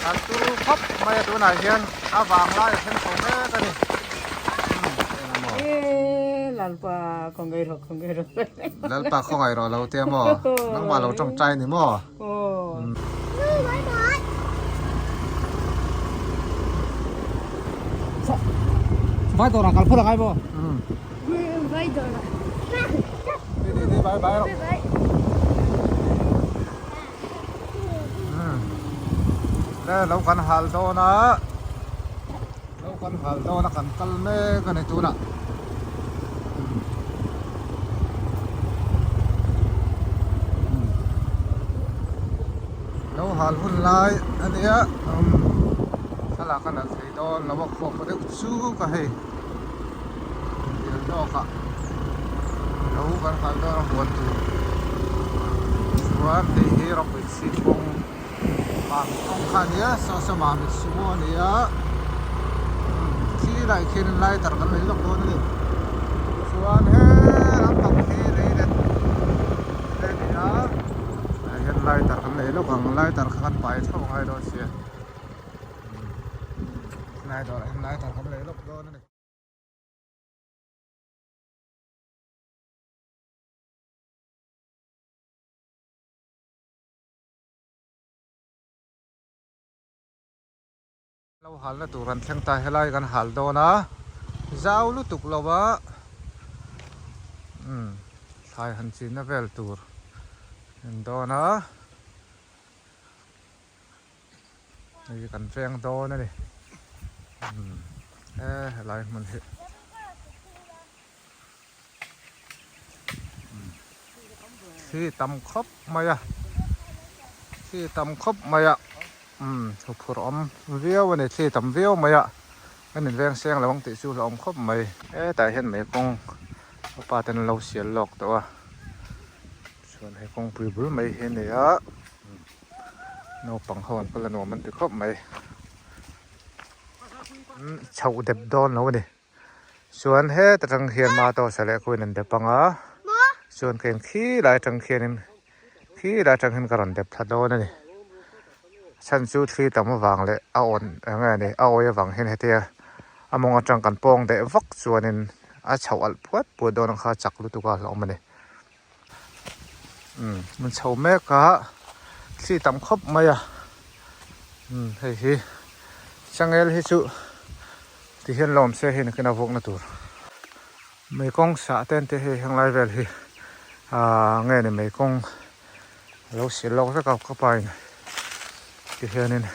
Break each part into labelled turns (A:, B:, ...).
A: Kan turu khawp mai a tunah hian a vang lai a thleng chho mek a ni.
B: Lalpa khawngaih rawh khawngaih rawh.
A: Lalpa khawngaih rawh lo tia maw? Nangmah lo tawngtai ni maw? Vai dawrah kal phawt angai maw?
C: Vai dawrah.
A: Đi đi đi bye bye rawh. Le lo kan hal dawn a lo kan hal dawn a kan kal mek a ni tunah. Lo hal hun lai a nia thlalak a nalh thei dawn lo a khuap deuh chuk a hei dil tawk ah lo kan hal dawn a huan tur chuan hei hi rawpui chhip kawng Mami kawng kha a nia saw saw Mami sumo a ni a khi laiah khianin lighter kan lei lawk dawn a ni chuan he lampang hi lei let te a ni a tah hian lighter kan lei lawk ang lighter kha kan pai theuh angai dawn sia helai dawrah hian lighter kan lei lawk dawn a ni. Lo halna tur an thleng ta helai kan hal dawn a zau lutuk lo a umm thlai han chinna vel tur an dawn a hei kan veng dawn a ni umm he helai hmun hi. Thli tam khawp mai a thli tam khawp mai a umm huphurh awm viau a ni thli tam viau mai a kan in veng seng lo ang tih chu hlauhawm khawp mai hetah hian mei kawng a pa ten an lo sial lawk tawh a chuan hei kawngpui bul mai hi a ni a naupang ho an kal a nuam an ti khawp mai chhoh dep dawn lo a ni. Chuan heta tang hian Matawsa leh Queen an dep ang a, chuan ka en khi lai atang khianin khi lai atang hian ka rawn dep thla dawn a ni. A chhan chu thli tam avang leh a awn eng nge ni a awi avang hian hetia a mawng atang kan pawng deh vak chuanin a chhoh alh puat puat dawn ang kha a chak lutuk a hlauhawm a ni. Umm an chho mek a thli tam khawp mai a umm hei hi changel hi chu ti hian lawm se hei nakin a vuakna tur mei kawng sah te an tih hei heng lai vel hi ahh nge ni mei kawng a lo sil lawk vek a ka pa in ti hianin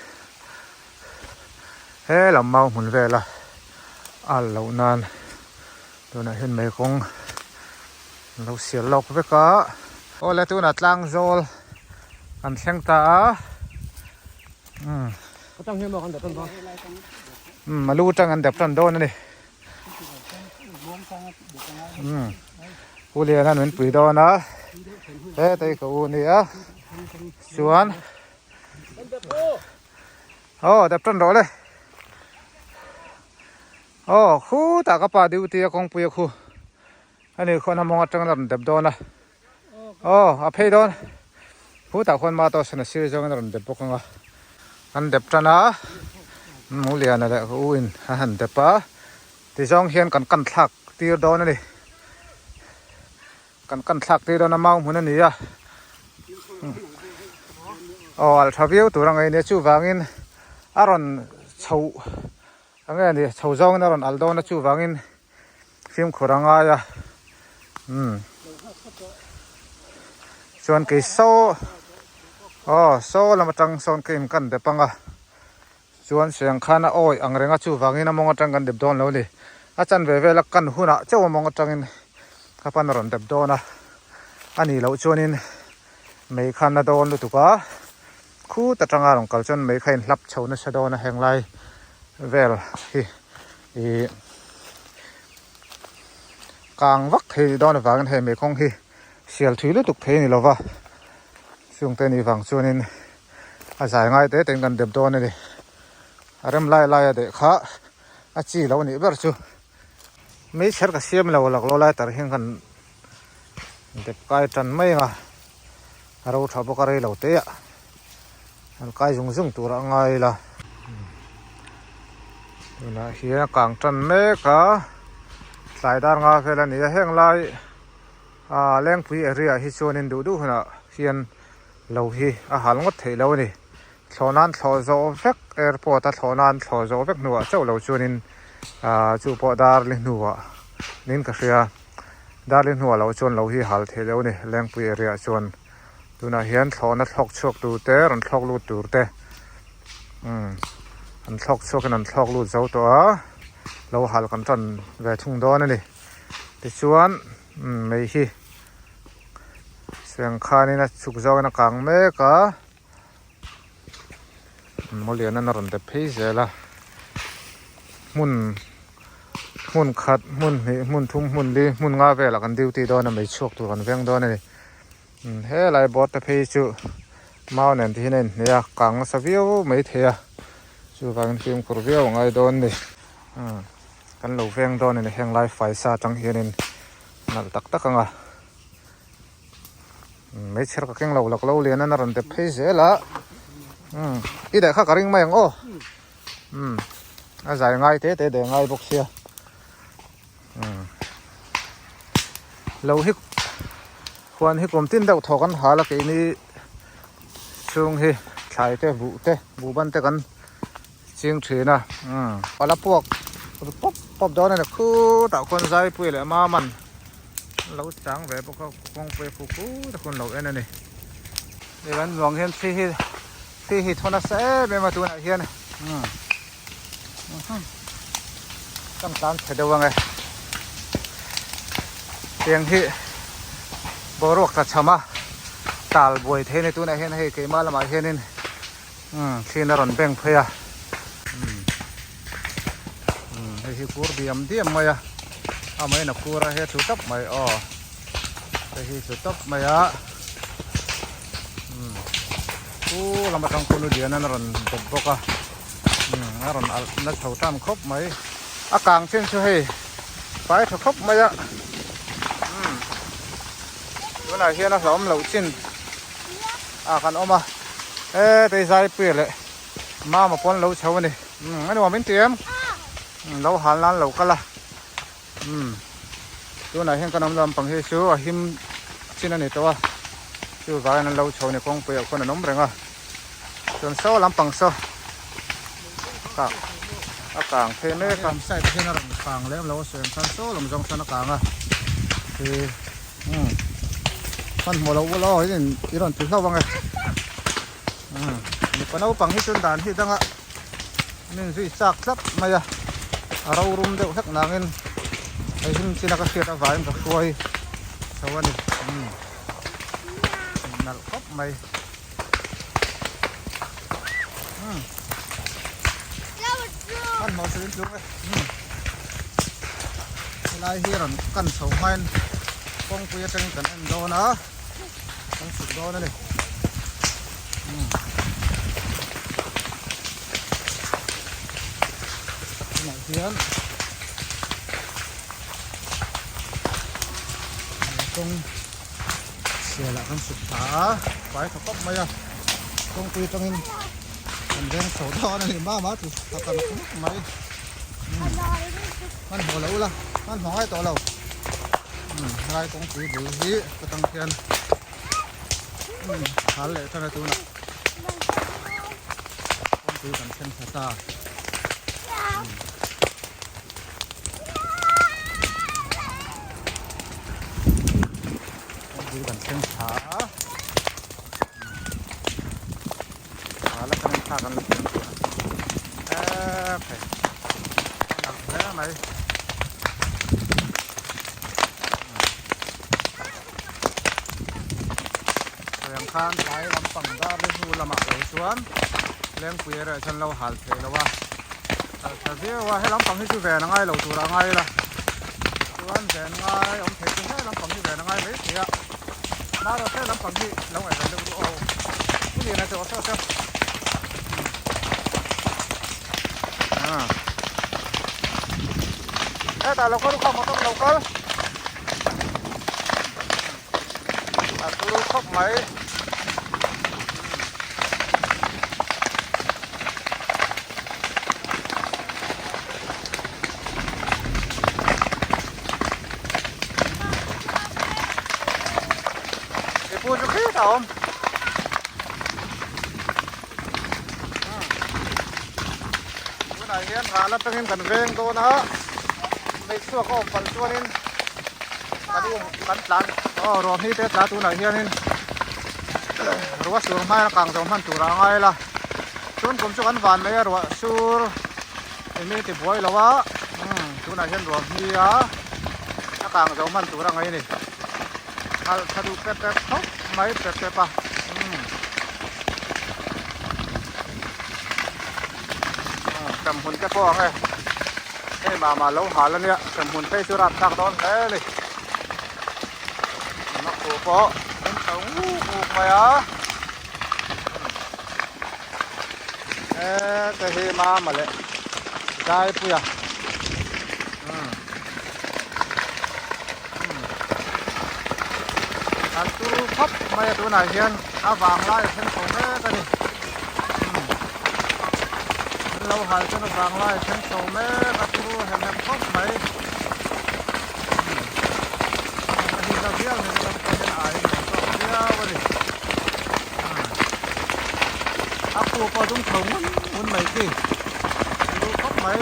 A: he lam mau hmun vela a al loh nan tunah hian mei kawng an lo sial lawk vek a awle tunah tlang zawl an thleng ta a umm umm a lu tang an dep tan dawn a ni umm u lian an min pui dawn a hetei ka u nia chuan aw dep tan rawh le. Aw khutah ka pa duty a kawngpui a khu ani khuan a mawng atang a rawn dep dawn a aw a phei dawn khutah khuan ma tawh sana sir zawng in a rawn dep bawk ang a an dep tan a mu lian a leh ka u in a han dep a ti zawng hian kan kan thlak tir dawn a ni kan kan thlak tir dawn a mau hmun a ni a aw alh tha viau tur ang a nia chuvangin a rawn chhoh. Eng nge ni chho zawngin a rawn alh dawn a chuvangin fimkhur a ngai a umm chuan kei saw aw saw lam atang sawn ka in kan dep ang a chuan siang khan a awi ang reng a chuvangin a mawng atang kan dep dawn lo a ni a chanve vel a kan hunah chauh a mawng atangin ka pan a rawn dep dawn a a nih loh chuanin mei khan a dawn lutuk a. Khut atanga rawn kal chuan mei kha in hlap chho nasa dawn a heng lai vel hi ih kang vak thei dawn avangin hei mei kawng hi sial thui lutuk thei a ni lova chungte ni vang chuanin a zai ngai te te in kan dep dawn a ni a rem lai lai a deh kha a chi lo nih ber chu mei chher ka siam lo lak lo lai tar hian kan dep kai tan mai ang a. A ro tha bawk a rei lo te ah. Han kai zung zung tur a ngai ila tunah hian a kang tan mek a tlai dar nga vel a ni a heng lai ah lengpui area ah hi chuanin duh duh hunah hian lo hi a hal ngawt theih lo a ni thlawh nan thlawh zawh vek airport a thlawh nan thlawh zawh vek hnuah chauh lo chuanin ah chu pawh dar li hnuah niin ka hria dar li hnuah lo chuan lo hi hal theih lo a ni lengpui area ah chuan. Tunah hian thlawhna thlawk chhuak tur te rawn thlawk lut tur te umm an thlawk chhuak in an thlawk lut zo tawh a lo hal kan tan ve thung dawn a ni tichuan umm mei hi seng khanin a chhuk zawngin a kang mek a mawlian a rawn dep phei zel a hmun hmun khat hmun hnih hmun thum hmun li hmun nga velah kan duty dawn a mei chhuak tur kan veng dawn a ni. Helai board te phei chu mau nen te hian a inhne a kang nasa viau mai thei a chuvangin fimkhur viau a ngai dawn a ni kan lo veng dawn a ni heng lai faisa atang hianin nalh tak tak ang a meichher ka keng lo lak lo lian a rawn dep phei zel a i daih kha ka ring mai ang aw a zai ngai te te daih ngai bawk sia. Lo hi huan hi kum tin deuh thaw kan hal a keini chhung hi thlai te buh te buh ban te kan ching thin a pala puak pawp pawp dawn a ni khutah khuan zaipui leh maman lo chang ve bawk a kawngpui a khu khut a khuan lo en a ni hei kan nuang hian thli hi thli hi thaw nasa em em a tunah hian. Kan tlan chhe deuh ang e tiang hi boruak tla cham a tal buai thei a ni tunah hian hei keimah lamah hianin umm thliin a rawn beng phei a umm umm hei hi kur diam diam mai a a main a kur a he thu tawp mai aw hei hi thu tawp mai a umm. Chu lam atang kawng lian a rawn dawp bawk a a rawn alh na chho tan khawp mai a kang chin chu hei fai tha khawp mai a tunah hian a hlauhawm loh chin ah kan awm a he tei leh mama pawn lo chho a ni a nuam in ti em lo hal nan lo kal a tunah hian kan awm lampang hi chu a him chin a ni tawh a chuvangin an lo chho ni kawngpui ah khuan an awm reng a chuan saw lampang saw a kang phei mek a side ah hian a rawn kang lem lo a sawi ang khan saw lam zawng sawn a kang a khi umm hmanhmawh loh ula aw i rawn ti hlauh ang e mipa naupang hi chuan dan hi danga. An inzui chak tlat mai a, a ro rum deuh hlek nangin hei him china ka hriat avangin ka hruai chho a ni umm nalh khawp mai umm hmanhmawh chu in tlung e umm helai hi rawn kan chho hmain kawngpui atangin kan en dawn a kan chhuk dawn a ni. Tunah hian kawng sialah kan suk thla a fai tha khawp mai a kawngpui atangin kan veng chho dawn a ni mama chu a tam khawp mai hmanhmawh lo ula hmanhmawh ngai tawh lo helai kawngpui bul hi ka tang hian. Hal leh tan a tunah kawngpui kan thleng thla ta. Kawngpui kan thleng thla a. Hal atangin thla kan la thleng tawh a. Eee phei. A nalh hle mai. Sawiang khan tlai lampang dar ri hnu lamah lo chuan lengpui erawh chuan lo hal thei lo a hal tha viau a he lampang hi chu ven a ngai lo tur a ngai la chuan ven ngai awm thei chu he lampang hi ven a ngai mai thei a marawh he lampang hi lo ngaihven deuh duh aw pu liana chu aw saw saw hetah lo kal kha motor lo kal. A turu khawp mai. a awm. Tunah hian ral atangin kan veng dawn a, hmeichhuak a awm palh chuanin kan um kan tlan aw ruahmi te tla tunah hianin ruah sur hmain a kang zo hman tur a ngai la. Chuan kum chu kan van mai a ruah sur eng nge ti buai lo a, tunah hian ruahmi a a kang zo hman tur a ngai a ni. Khalh tha duh pep pep khawp mai pep pep a umm hremhmun te pawh ang e hei mah mah lo hal ania hremhmun phei chu rapthlak dawn hle a ni a khuh pawh an chho nguk nguk mai a heta hi mama leh zaipuia umm. An turu khawp mai a tunah hian a vang lai a then chho mek a ni. An lo hal chuan a vang lai a then chho mek a turu hem hem khawp mai. A hi hla viau ni lam pawh hian ai nuam tawk viau a ni. A khu pawh a dum chho ngun ngun mai khi. Turu khawp mai.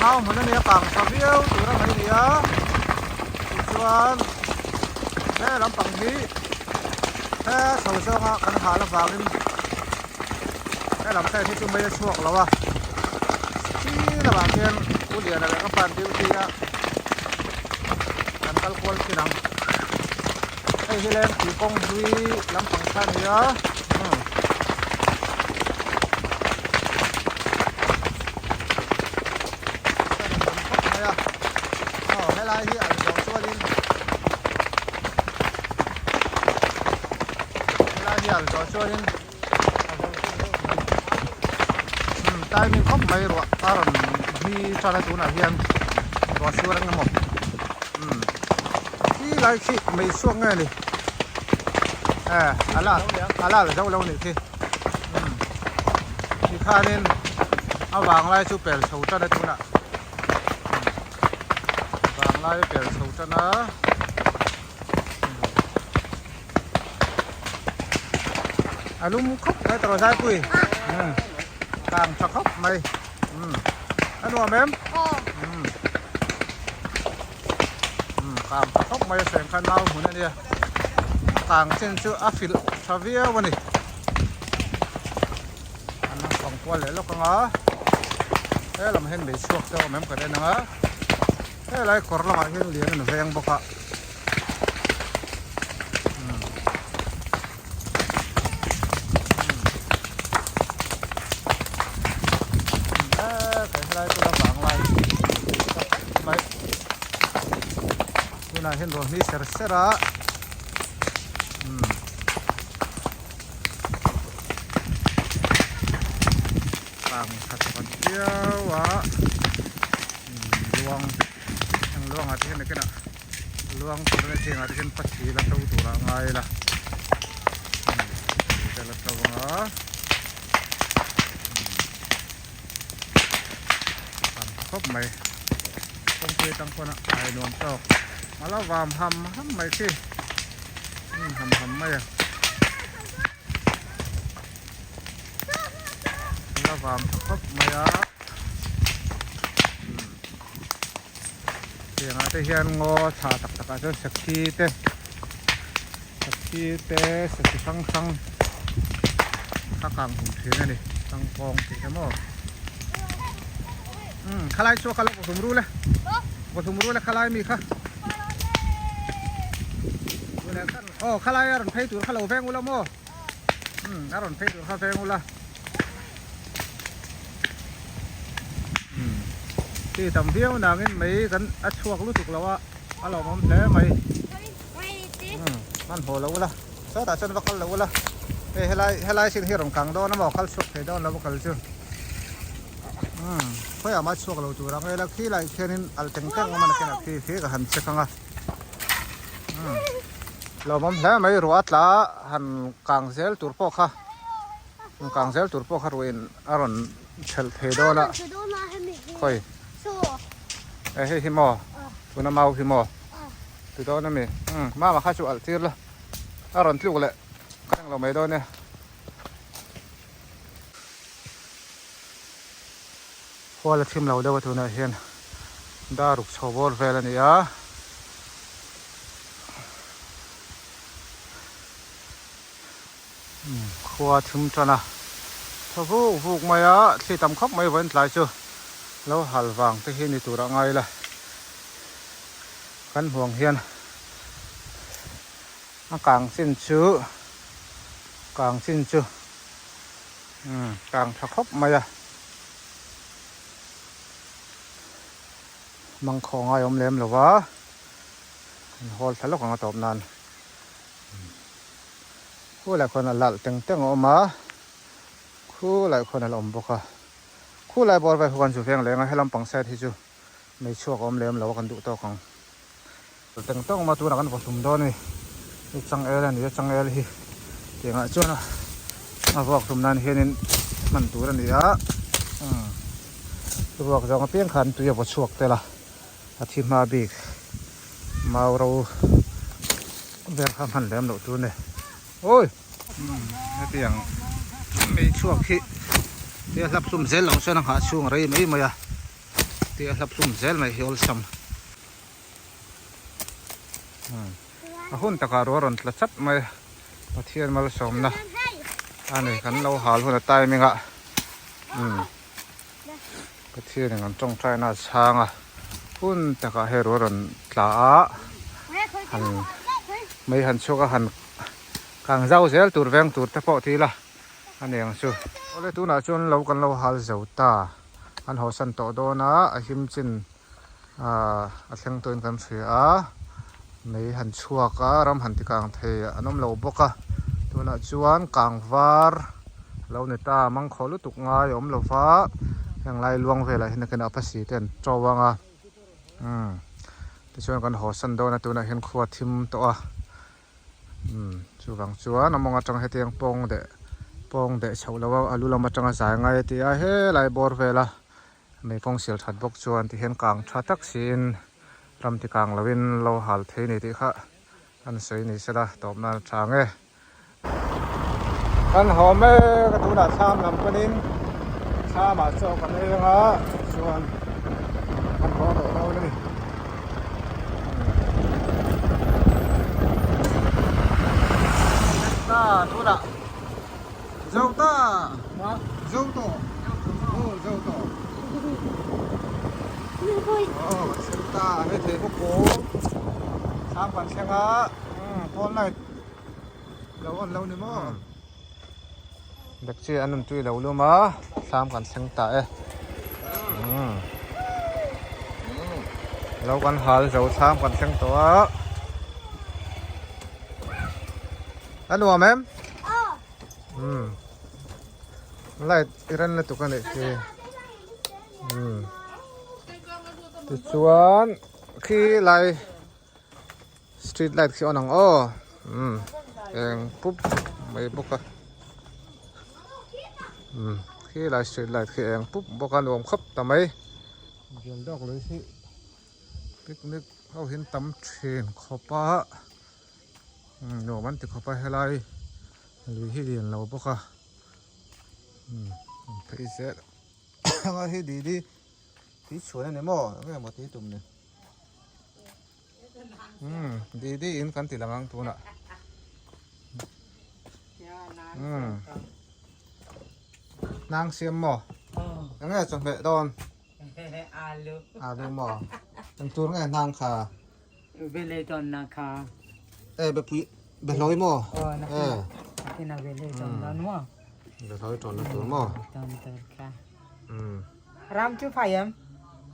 A: Nau hmun a nia kang tha viau tur a mai ni a tichuan he lampang hi he chho zawnga kan hal avangin he lam side hi chu mei a chhuak lo a chi lamah khian u liana leh ka pan duty a kan kal kual thin ang hei hi lengpui kawng hlui lampang kha a ni a. Helai hi an zawh chuanin helai hi an zawh chuanin timing khawp mai ruah a rawn hmi tan a tunah hian ruah sur ang emaw khi lai khi mei chhuak nge ni a la a la zo lo nih khi. Tikhanin a vanglai chu pel chho tan a tunah vanglai a pel chho tan a a lum khawp mai tawrh zaipui kang tha khawp mai a nuam em kang tha khawp mai a seng khan mau hmun a nia kang chin chu a filh tha viau a ni. An han fang kual leh lawk ang a he lam hian mei chhuak te a awm em kan en ang a helai kawr lamah hian lian an veng bawk a helai chu la vang lai mai tunah hian rawn hni ser ser a. Tlang khat khat viau a luang heng luang ah te hian nakinah luang tur a chengah te hian pathi la to tur ah a ngai la te la to ang a tam khawp mai kawngpui atang pawn a ai nuam tawk a lo vam ham ham mai khi ham ham mai a la vam tha khawp mai a tiangah te hian ngaw tha tak tak ah chuan sakhi te sakhi te sakhi hrang hrang a kang hum thin a ni tangkawng tih te maw umm khalai chu a kal a vawhlum rul e vawhlum rul e khalai mi kha aw khalai a rawn phei tur kha lo veng ula maw umm a rawn phei tur kha veng ula umm chi tam viau nangin mei kan a chhuak lutuk lo a a lawmawm hle mai umm hmanhmawh lo ula sawtah chuan va kal lo ula hei helai helai chin hi a rawn kang dawn a maw kal chhuak thei dawn lo a kal chu umm khawiah mah chhuak lo tur ang ela khi lai khianin alh teng teng awm a nakinah khi khi ka han check ang a umm lawmawm hle mai ruah a tla han kang zel tur pawh kha kang zel tur pawh kha ruahin a rawn thelh thei dawn a khawi e hei hi maw tuna mau hi maw ti dawn a mi umm mama kha chu alh tir la a rawn tluk leh. Lo mai dawn e. Hual a thim lo deuh a tunah hian dar ruk chho bawr vel a ni a. Khua thim tan a thaw vuk vuk mai a, thli tam khawp mai vawiin tlai chu lo hal vang te hi ni tur a ngai la. Kan hmuang hian a kang chin chu kang chin chu umm kang tha khawp mai a mangkhawh ngai awm lem lo va an hawl thla lawk ang a tawp nan khulai khuan a lalh teng teng a awm a khulai khuan a la awm bawk a khulai bawr vel khuan chu veng leng a helam pang side hi chu. Mei chhuak a awm lem lo a kan duh tawk ang. Teng tawng awm a tunah kan vawhlum dawn a ni. Hei changel a ni a changel hi tiangah chuan a vuak hlum nan hianin hman tur a ni a. Umm vuak zawng apiang khan tui a vaw chhuak tel a a thi hma bik mau ro vel kha hman lem loh tur a ni. Awi! Umm hetiang mei chhuak hi tia hlap hlum zel loh chuan a nghah chhung a rei mai mai a. Tih a hlap hlum zel mai hi awlsam. A hun takah ruah rawn tla chat mai a, Pathian malsawmna a ni kan lo hal hun a timing ah umm Pathian in an tawngtai na a chhang a, hun takah hei ruah rawn tla a han mei han chhuak a han kang zau zel tur veng tur te pawh ti ila a ni ang chu. Awle tunah chuan lo kan lo hal zo ta. An hawsan tawh dawn a, a him chin ahh a thleng tawhin kan hria a, mei han chhuak a, ram han ti kang thei an awm lo bawk a, tunah chuan kang var a lo ni ta, mangkhawh lutuk ngai a awm lo va, heng lai luang velah hian nakinah pasi te an to ang a, umm tichuan kan hawsan dawn a tunah hian khua thim tawh a. Umm chuvang chuan a mawng atang hetiang pawng deh pawng deh chhoh lo a a lu lam atanga zai ngai a ti a helai bawr vela mei kawng sial that bawk chuan ti hian kang tha tak siin ram ti kang loin lo hal thei ni tih kha an sawi ni sela tawp nan a tha ang e. Kan haw mek a tunah thlam lam panin thlamah chaw kan ei anga chuan kan haw tawh dawn a ni. Ta tunah zo ta zo tawh aw zo tawh aw kan sem ta hei thei bawk aw thlam kan thleng a pawn light lo on lo ni maw Dekchi an rawn tui lo lum a thlam kan thleng ta e lo kan hal zo thlam kan thleng tawh a a nuam em umm light i ren lutuk a nih khi umm tichuan khi lai. Street light khi on ang aw umm eng pup mai bawk a umm khi lai street light khi eng pup bawk a nuam khawp ta mai bial dawk lui hi picnic ho hian tam thin khawp a umm nuam an ti khawp a helai lui hi lian lo bawk a umm phei zel anga hi didi tui chhuan a ni maw enge maw tui tum ni. Umm didi in kan ti lang ang tunah umm nang siam maw enge chawhmeh dawn
B: alu
A: alu maw eng tur nge nang kha
B: vele dawn na kha
A: e be pui be hlawi maw
B: e na vele dawn dawn maw
A: be hlawi tawn na tur maw
B: tawn tur kha umm Ram chu fai em?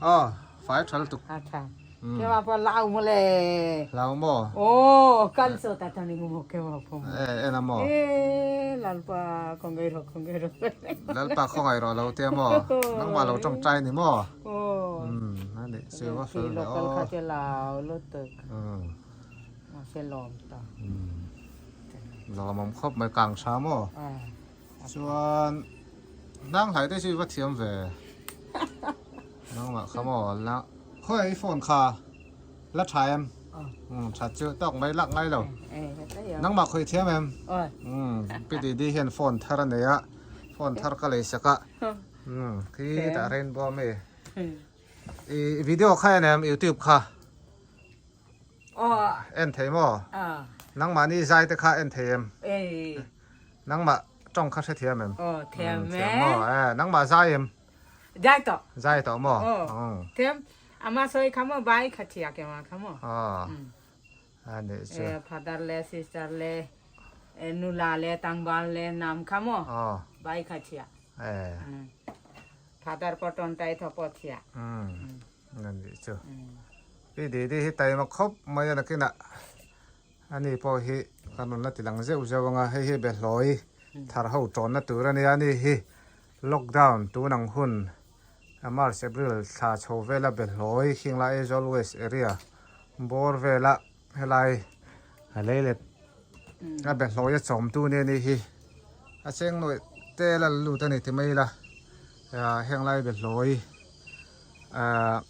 A: Aw, fai tha lutuk.
B: A tha. Ke ma pa lau mo le.
A: Lau mo?
B: Oh, kan so ta tani ngu ke ma pho.
A: E, e na mo.
B: E, lalpa khongai ro khongai ro.
A: Lalpa khongai ro lo te mo. Nang ma lo tong chai ni mo.
B: Oh.
A: Ani se wa fel
B: ve. Local kha che lau lutuk. Ma se lom ta.
A: Lom om khop mai kang tha mo. Chuan nang hlai te chu i va thiam ve nangmah kha maw la khawi i phone kha la tha em? That chu tawk mai lak ngai lo. Nangmah khawi thiam em? Pi Didi hian phone thar a nei a, phone thar ka lei sak a. Khi tah rainbow ami. I video kha en em youtube kha? En thei maw? Nangmahni zai te kha en thei em? Nangmah tawng kha hrethiam em? Thiam maw? Nangmah zai em?
B: Zai tawh.
A: Zai tawh maw?
B: Aw. Thiam. Ama sawi kha maw bai kha thiak emaw kha maw?
A: Aw. A nih chu.
B: E father le sister le nula le tlangval le nam kha maw?
A: Aw.
B: Bai kha thiak.
A: E.
B: Father pawh tawngtai thaw pawh thiak.
A: Umm. A nih chu. Pi Didi hi taima khawp mai a nakinah Ani pawh hi kan rawn la ti lang zeuh zeuh ang a, hei hi Behlawi thar ho tawnna tur a nia, ani hi lockdown tun ang hun March April thla chho vela Behlawi Khinglai Aizawl West area bawr vela helai a lei let a Behlawi a chawmtu nia ani hi a cheng nuaih te la lut a ni ti mai ila henglai Behlawi ahh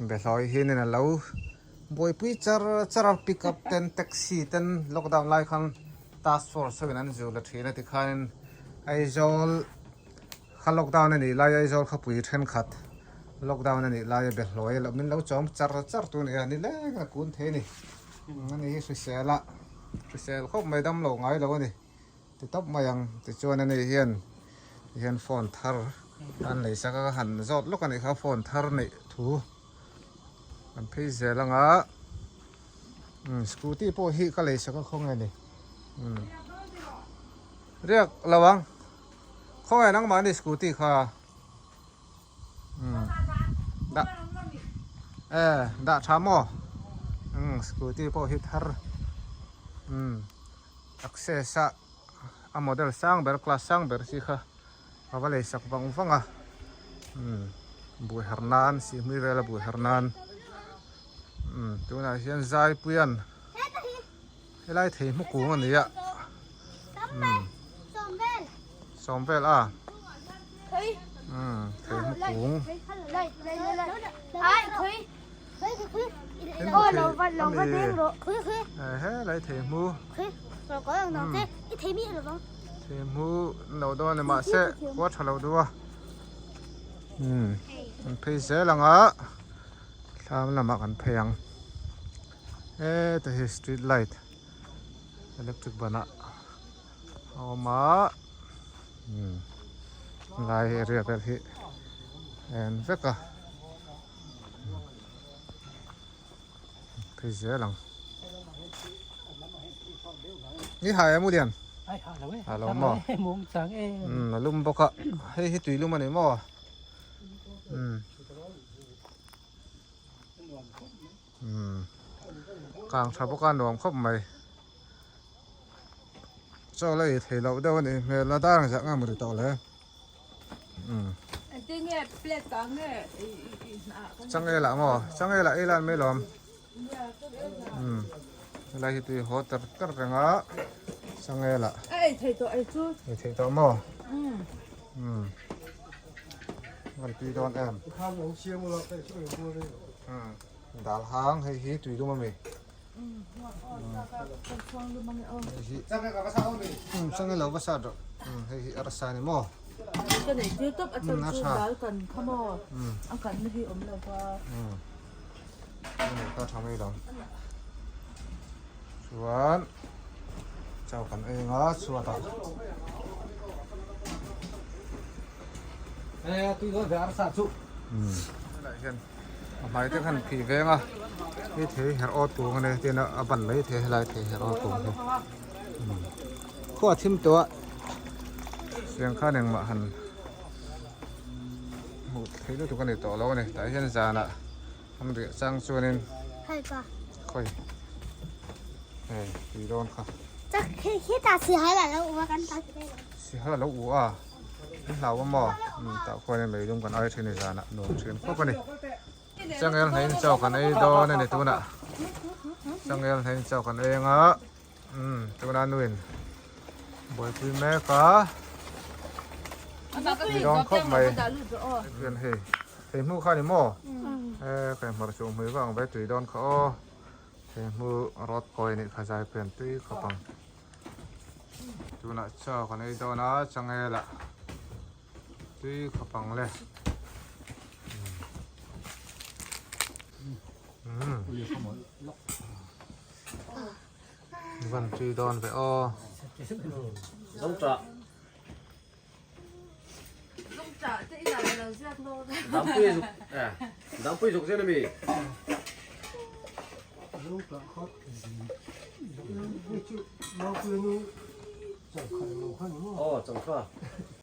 A: Behlawi hianin a lo buaipui char char a pick up ten taxi ten lockdown lai khan task force ho in an zul a thin a tikhanin Aizawl kha lockdown a nih lai Aizawl khawpui thenkhat lockdown a nih lai a Behlawi a lo min lo chawm char char tur a ni a nileng a kun thei a ni ani hi hrisel a hrisel khawp mai dam lo ngai lo a ni. Ti tawp mai ang tichuan ani hian tihian phone thar an lei sak a ka han zawt lawk a nih kha phone thar neih thu kan phei zel anga umm scooty pawh hi ka lei sak a khawnge ni umm riak lo ang khawnge nangmahni scooty kha umm dah e dah tha maw umm scooty pawh hi thar umm. Access a a model sang ber class sang ber chi kha a va lei sak vang vang a umm buai har nan sihhmui vel a buai har nan umm tunah hian zaipuian helai thei hmu kung a ni a umm sawm vel a umm thei hmu kung. Helai thei hmu thei hmu lo dawn a ni mahse khua tha lo deuh a umm kan phei zel ang a thlam lamah kan phei ang heta hi street light electric ban ah a awm a umm lai area vel hi a en vek a. Phei zel ang. Ni hai a Mulian?
D: Ai ha lo e.
A: Ha lo maw?
D: Mum chang e.
A: Um a lum bawk a. Hei hi tui lum a ni maw? Um. Um. Kang tha bawk a nuam khawp mai. Chaw la ei thei loh deuh a nih hmel a dar ang zah ngam ri tawh le. Changel ah maw changel ah ei lan mai lawm umm helai hi tui haw tar tar reng a changel ah
E: ei thei tawh ei chu
A: ei thei tawh maw umm kan tui dawn em umm dal hang hei hi tui lum ami changel lo va sat rawh hei hi arsa ni maw
E: ka nei tir tawp a chhan chu dal kan kha maw a kan na hi awm lo va
A: ka tha mai lo chuan chau kan ei anga chhuatah
D: e tui dawn ve arsa chu
A: helai hian A hmai te khan phih veng a hei thei herh awt kung a ni tin a ban mai thei helai thei herh awt kung hi khua thim tawh a siang khan engmah han hmuh theih lutuk a ni tawh lo a ni tah hian zanah an riah chang chuanin khawi hei tui dawn kha sihal a lo uh a. An hlau a maw? Umm tah khuan in meilum kan ai thin i zanah nuam thin khawp a ni. Changel hnaiin chaw kan ei dawn a ni tunah. Changel hnaiin chaw kan ei anga umm tuna nuin buaipui mek a. Ni dawn khawp mai. Hian hei. Theihmu kha ni maw? E kai hmar chu hmui vang ve tui dawn kha aw. Theihmu rawt kawi anih kha zai pen tui khawp ang. Tunah chaw kan ei dawn a changel ah tui khawp ang le. Van tui dawn ve aw.